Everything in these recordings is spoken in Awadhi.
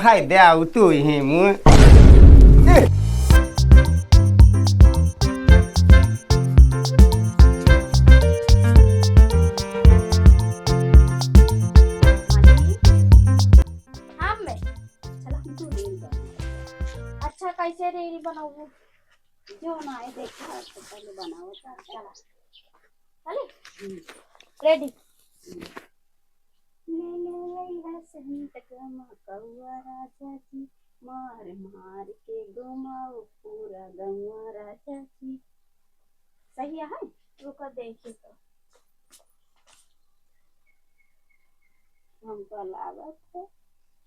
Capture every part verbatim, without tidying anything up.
खाई दे आऊ तू ही मुँह। हाँ, मैं। चला, तू reel बना। अच्छा, कैसे reel बनाऊँ? जो ना आए, देखा, तो पहले बनाओ, चला। चला। चले? हम्म। Ready? ले ले अइहा सेंट गमकौआ राजा जी, मार मार के घुमाऊ पूरा गौआ राजा जी। सही है? रुका देखी तो। हमका लागत है।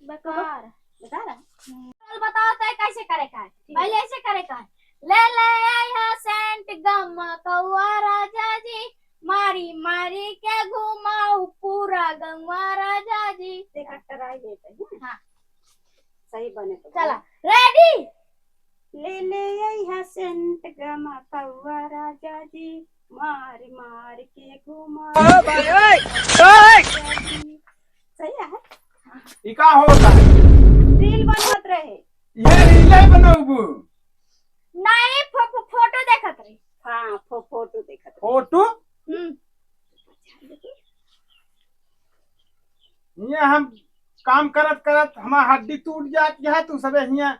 बेकार। बता रहा? हम्म। चल बताओ तो कैसे करे का है? ठीक है। पहले ऐसे करे का है। ले ले अइहा सेंट गमकौआ राजा जी, मारी मारी के घुमाऊ पूरा गौआ राजा जी। देखा, try लेते हैं। हाँ। सही बने तो चला, बोल। Ready? ले ले अइहा सेंट गमकौआ राजा जी, मारी मारी के घुमाऊ। ओ भाई, ओए, ओए। राजा जी। सही है? ई का होता है? Reel बनवत रहे। ये reel ही बनौबू? नहीं, फो-, फो-, photo देखत रही। हाँ, फो-, photo देखत रही। Photo? हम्म। हियाँ हम काम करत करत हमार हड्डी टूट जात है, तू सबे हियाँ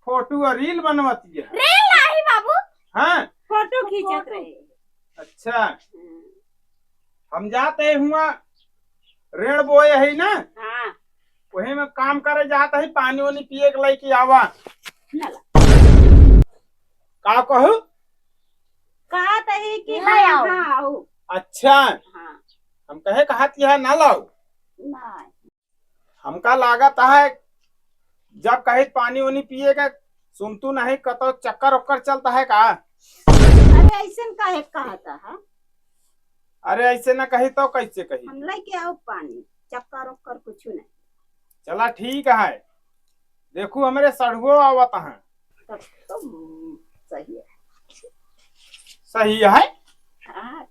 photo और reel बनवत है। Reel नहीं बाबू। हाँ? Photo खींचत रहे। अच्छा। हम्म। हम जात है हुआँ रेड़ बोए है ना? हाँ। वही में काम करे जात है, पानी वानी पिए के लेके आवा। ना ला। का कहू? कहत है कि ले हाँ, आओ। हाँ, आओ। अच्छा। हाँ। हम कहे कहत कि है ना लाओ। नहीं। हमका लागत है, जब कही पानी उनी पिए के, सुनतू नहीं, कतो चक्कर ओक्कर चलता है का? अरे, ऐसन काहे कहता है? अरे, ऐसे न कही तो कैसे कही? हम लेके आओ पानी, चक्कर ओक्कर कुछ नहीं। चला, ठीक है, देखू, हमरे सढ़ुओ आवत हैं। तब तो, हम्म, सही है। सही है? हाँ।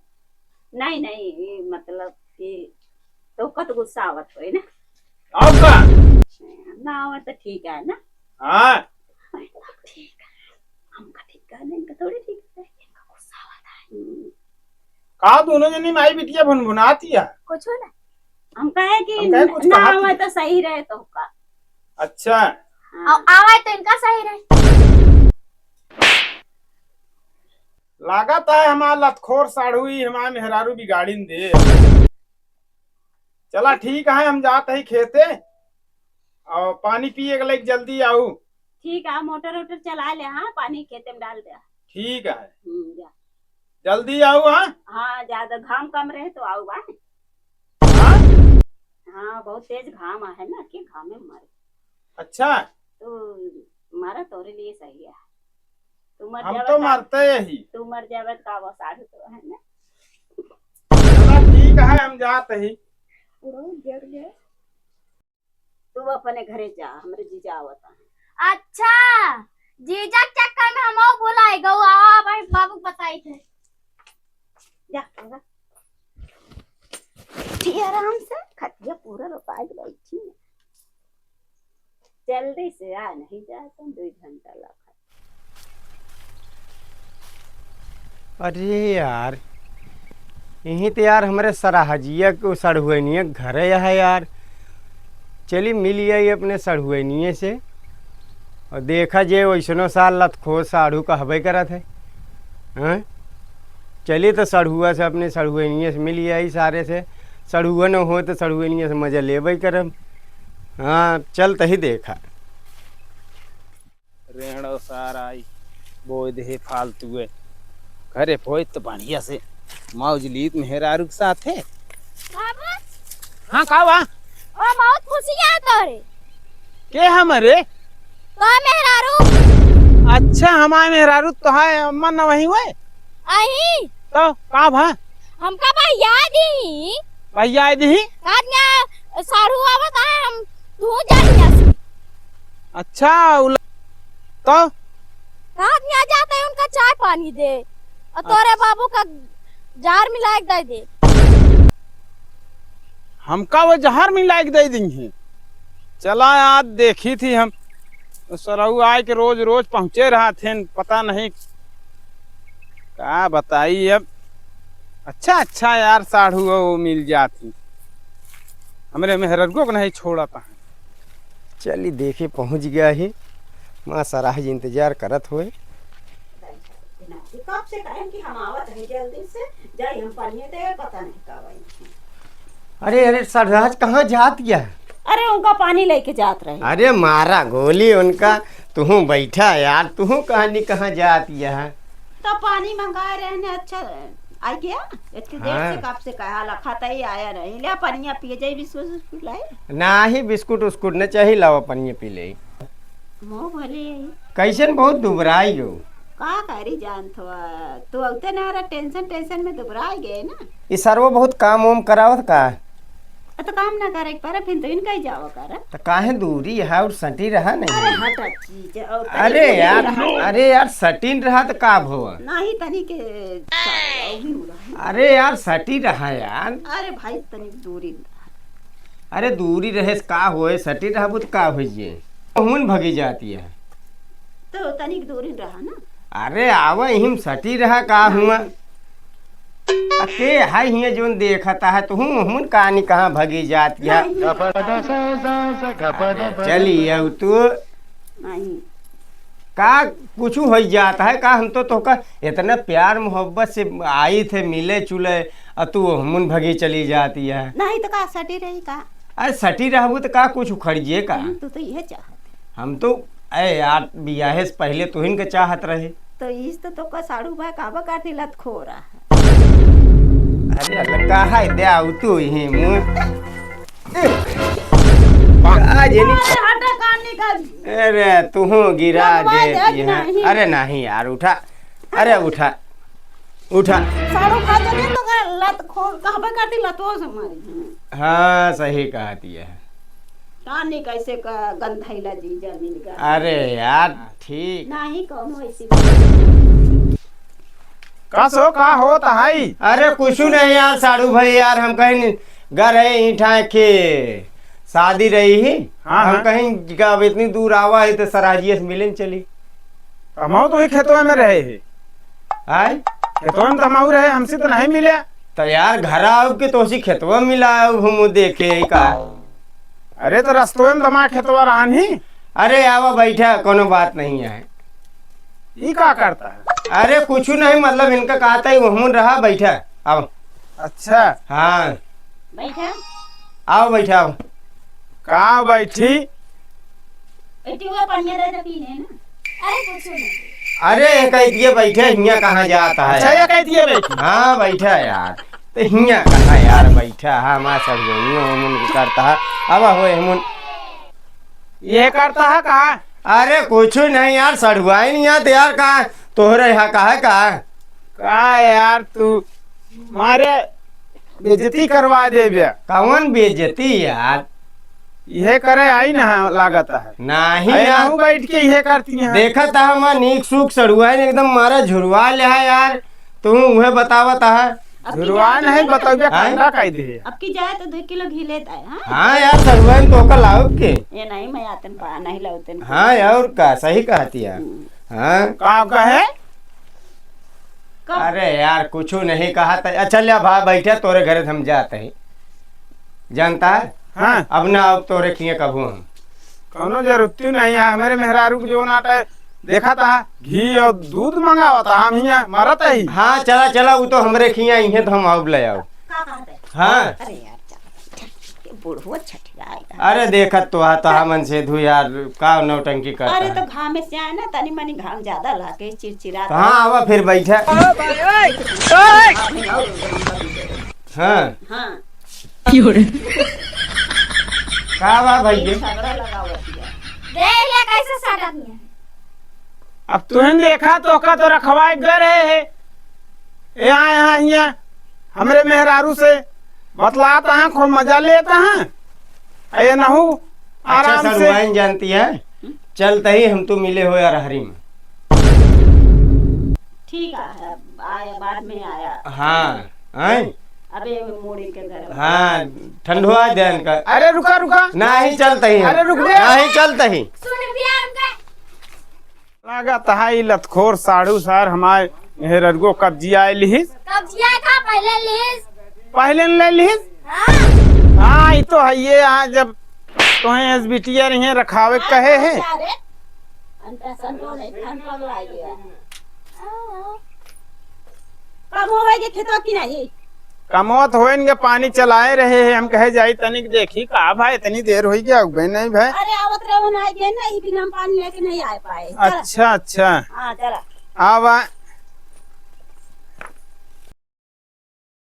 नहीं, नहीं, ये मतलब कि तो कत गुस्सा आवत होई ना। और का? ना आवत तो ठीक है ना? हाँ। ठीक है। हमका ठीक है, नहीं, इनका थोड़ी ठीक है। इनका गुस्सा आवत है। हम्म। का दोनों जनी माई बिटिया भुनभुनाती है? कुछ ना। हम कहे कि हम कहे कुछ ना कहा आवे थी। तो सही रहे तो का। अच्छा। हाँ। आ-, आवे तो इनका सही रहे। लागत है हमार लतखोर साढ़ू ही हमार मेहरारू बिगाड़िन दे। चला ठीक है, हम जात ही खेते और पानी पिए के लायक जल्दी आऊ। ठीक है, मोटर वोटर चला ले, हाँ, पानी खेते में डाल दे। ठीक है। हम्म, जा। जल्दी आऊ, हाँ? हाँ, ज्यादा घाम कम रहे तो आऊ, बा। हाँ? हाँ, बहुत तेज घाम है ना, के घामे में मरे। अच्छा। तो मारा तोरे लिए सही है। तू मर हम जावे तो का, मरते ही। तू मर जावे का वो साढ़ू तो है ना। चला ठीक है, हम जात ही। पूरा जर गया। तू अपने घरे जा, हमरे जीजा आवत हैं। अच्छा, जीजा के चक्कर में हम और भुलाए गऊ। आवा भाई, बाबू बताई थे। जा, जा। ठीक, आराम से खटिया पूरा रोपाई बैठी है। जल्दी से आ, नहीं जाए तो दो घंटा लगा। अरे यार, यहीं तो यार हमरे सरहजिया के सढ़ुआइनिया के घरे है यार। चली मिल आई अपने सढ़ुआइनिये से और देखा जे वैसनो सार लतखोर साढ़ू कहबे करत है। हाँ? चली तो सढ़ुआ से, अपने सढ़ुआइनिये से मिल आई सारे से। सढ़ुआ न हो तो सढ़ुआइनिये से मजा लेबे करब। हाँ, चल तही देखा। रेंड़ो सारा आई बोए देहे फालतू है। घरे पोइत तो बढ़िया से मौज लीत मेहरारू के साथ है। बाबू। हाँ, का बा? ओ, बहुत खुशी है तोरे। के हमरे? तो मेहरारू। अच्छा, हमारे मेहरारू तो है, अम्मा न वही हुए? अही। तो का भा? हमका भैया दी। भैया दी? आज ना साढ़ू आवत है, हम तू जा लिया से। अच्छा, उल-, तो? आज ना जाते हैं, उनका चाय पानी दे और तोरे अच्छा। बाबू का जहर मिला के दे दे। हमका वो जहर मिला के दे दी है? चला यार, देखी थी हम, सरऊ आए के रोज रोज पहुँचे रहत हैं, पता नहीं का बताई अब। अच्छा अच्छा यार, साढ़ू वो मिल जाती, हमरे मेहररुओ को नहीं छोड़त है। चली देखी, पहुँच गया ही, माँ सराह जी इंतजार करत हुए। कब से कहें कि हम आवत है जल्दी से, जाई हम पनिया दे, पता नहीं कब आई। अरे, अरे, सरहज कहाँ जात गया? अरे, उनका पानी लेके जात रहे। अरे, मारा गोली उनका, तुहूँ बैठा यार, तुहूँ कहाँ नहीं कहाँ जात गया? तो पानी मंगाए रहे ने, अच्छा, आई गया? इतनी देर से हाँ। कब से कहा लखा तई आया नहीं, ले पनिया पिए जाई, बिस्कुट उस्कुट लाई। नाही, बिस्कुट उस्कुट न चाही, लावा पनिया पी ले। मुँह भले आई। कैसन बहुत दुबराई हो? का करी जानत हवा, तू अउते ना रहा, टेंशन, टेंशन में दुबराई गए ना। ई सरवा बहुत काम वाम करावत का? अ, तो काम ना करे के परे, फिर तो इनका ही जावा करे। तो काहे दूरी है और सटी रहा नहीं? अरे हटा चीज, और अरे तनी यार, दूरी रहा। अरे यार, सटीन रहा तो का भवा? नहीं, तनी के साथ अभी हो रहा है। अरे यार, सटी रहा यार। अरे भाई, तनी दूरी रहा। अरे दूरी रहे से का होए, सटी रहबू तो का होई जे? हुन भगी जाती है। तो तनिक दूरी रहा ना। अरे आवा, इहिम सटी रहा का हुआ? अते है हिया जोन देखता है, तो हूँ हुन कहानी कहाँ भगी जाती है। नहीं। अरे चली अब तू। नहीं। का कुछ हो जाता है का? हम तो तोहका इतना प्यार मोहब्बत से आई थे मिले चुले, और तू हुन भगी चली जाती है। नहीं तो का सटी रही का? अरे सटी रहबू तो का कुछ उखड़ जिए का? हम्म, तू तो यह चाहत है। हम तो, अरे यार, बियाहे से पहले तुहिन के चाहत रहे। तो इस तो, तो का साड़ू भाई काबा काटी लत खो रहा है। अरे अल्लाह, का है दे आऊ तू ही मुँह। का जेनी? अरे हटा कान निकाल। अरे तुहूँ गिरा लगवा दे दे कि दिया। नहीं? अरे नहीं यार, उठा। अरे उठा, उठा। साड़ू खा तो नहीं तो का लत खो, कहबे काटी लतो से मारी। हाँ, सही कहती है। तानी कैसे का गंधैला जीजा मिल गया। अरे यार, ठीक। नाही कौनो ऐसी बात। का सो, का होत है? अरे कुछ नहीं यार, साड़ू भाई यार, हम कहीं घर है ईठा के शादी रही ही। हाँ, हम हाँ। कहीं का अब इतनी दूर आवा है तो सराजिए से मिले न चली। हमहू तो ही खेतवा में रहे ही। आय? खेतवा में तो हमहू रहे, हमसे तो नहीं मिले। तो यार घर आओ के तोसी खेतवा मिला आओ, हम देखे का। अरे तो रस्तवे में तो हमारा खेतवा रहन ही। अरे आवा बैठा, कोनो बात नहीं है। ई का करता है? अरे कुछ नहीं, मतलब इनका कहता ही वहमुन रहा, बैठा, आओ। अच्छा। हाँ। बैठा। आओ बैठा, आओ। का बैठी? बैठी हुआ पनिया दे दे पीने ना। अरे कुछ नहीं। अरे ये कह दिए बैठे, हियाँ कहाँ जाता है? अच्छा, ये कह दिए बैठे। हाँ बैठा यार, तो हियाँ कहाँ यार बैठा है? हमारा सब जो यूँ हम उनको करता है। अब हो हम उन ये करता है का? अरे कुछ नहीं यार, सड़ुआई नहीं आते यार, का तोहरे यहाँ का है का? का यार तू मारे बेइज्जती करवा देबे। कौन बेइज्जती यार? यह करे आई ना लागत है। नहीं अरे यार। नहू बैठ के यह करती हैं। देखत है हमार नीक सूख सड़ुआई ने एकदम मारा झुरवा ले है यार। तू उहे बतावत है। अब की झुरवा जाए नहीं तो बतौबे हैं? ठंडा कह दे। अब की जाए तो दो किलो घी लेत आए, हाँ? हाँ यार, सड़ुआई तो का लाओ के? ये नहीं, मैं आतन पा, नहीं लाउतन। हाँ यार, और का, सही कहती है। हम्म। हाँ। का कहे? कब? अरे यार, कुछ नहीं कहा था। अच्छा, ले भा, बैठे, तोरे घरे हम जाते हैं। जानता है? हाँ। अब ना, अब तोरे खिए कबू हम। कौनो जरूरत नहीं है, हमारे मेहरारू के जो नाटा है, देखा था, घी और दूध मंगावा था, हम हियाँ मरत ही। हाँ, चला, चला, वो तो हमरे खिया ही है, तो हम अब ले आओ। का कहते? हाँ। अरे यार, चल, चल, चल, बुढ़ऊ छठियाएगा। अरे देखत तो हा, तहा मन से धू यार, का नौटंकी करता अरे है? तो घाम में से आए ना, तनी मनी घाम ज्यादा लागे, चिड़चिड़ा तो हाँ, आवा फिर बैठा। हाँ। हाँ। का बा भैया? झगड़ा लगावत है। देख ले कैसे सटत है। अब तुहन देखा तो का तो रखवाए घर है, है। ए आए हाँ हियाँ, हमरे मेहरारू से बतलात हाँ, खूब मजा लेत हाँ। ए नहू अच्छा, आराम से। सड़ुआइन जानती है, चलते ही हम तो मिले हो यार हरी में। ठीक है, आया, बाद में आया। हाँ, हैं? अबे, मूड़ी के गरम। हाँ, ठंडवा देन का। अरे रुका, रुका। नाही चलत ही। अरे रुक बे। नाही चलत ही। सुन भैया, रुका। लागत है ई लतखोर साढ़ू सार हमार मेहररुओ कब्जिया लिहिस। कब्जिया का पहले लिहिस? पहले न ले लिहिस? हाँ। हाँ, ई तो है ये, यहाँ जब तोहें एस बिटिया रही हैं, रखावे के कहे हैं। अरे, अंता संतोष है, खान पगला गया। कम हो गई के खेतवा की नहीं? कमवा त होइन गे, पानी चलाए रहे हैं, हम कहे जाई तनिक देखी का भाई, इतनी देर होई गया, उगबे नहीं भाई। अरे आवत रहे हो ना, ये नहीं बिना हम पानी लेके नहीं आ पाए। चला। अच्छा, अच्छा। हाँ, चला। आवा।